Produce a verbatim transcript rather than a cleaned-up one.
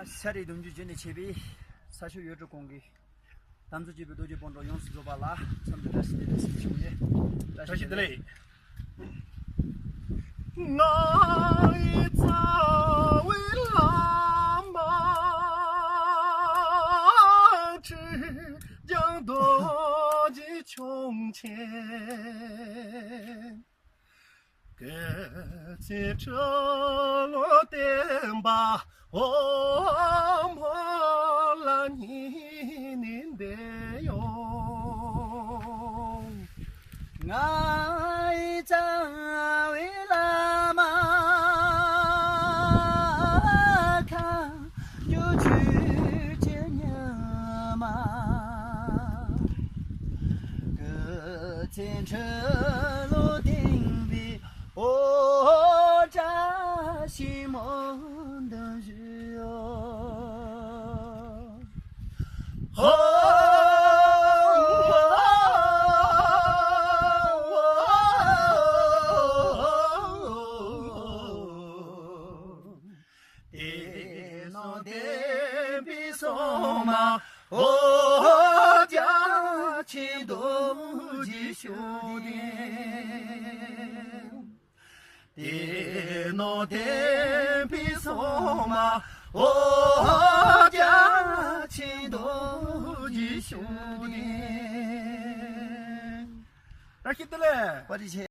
ཤ་རི་གདུང་རྒྱུད་བརྒྱུད་ནས་མཆེད་པའི་ས་ཆུ་ཡོས་གྲོལ་གོང་གི་དམ་རྫས་བཅས་པའི་རྡོ་རྗེ་སྤོན་གྲོགས་ཡོངས་སུ་རྫོགས་པ་ལ་འཚམས་འདྲི་བཀྲ་ཤིས་བདེ་ལེགས་ཞུ་ཞུ་ཡོད། བཀྲ་ཤིས་བདེ་ལེགས། ང་ཡི་རྩ་བའི་བླ་མ་ཁྲི་བྱང་རྡོ་རྗེ་ཁྱུང་ཆེན། སྐུ་ཚེ་ཁྲི་ལོ་བརྟན་པ་འོ་མོ་ལ་ཉེ་ནས་བསྡད་ཡོད། ང་ཡི་རྩ་བའི་བླ་མ་ཁ་རྒྱུ་ཆོས་ཀྱི་ཉི་མ། སྐུ་ཚེ་ཁྲི་ལོ་བརྟན་པའི་འོ་བཀྲ་ཤིས་སྨོན་འདུན་ཞུ། ཧོ། དེ་ནང་བསྟན་པའི་སྲུང་མ་འོ་རྒྱ་ཆེན་རྡོ་རྗེ་ཤུགས་ལྡན། དེ་ནང་བསྟན་པའི་སྲུང་མ་འོ་རྒྱ་ཆེན་རྡོ་རྗེ་ཤུགས་ལྡན། བཀྲ་ཤིས་བདེ་ལེགས། བཀའ་དྲིན་ཆེ།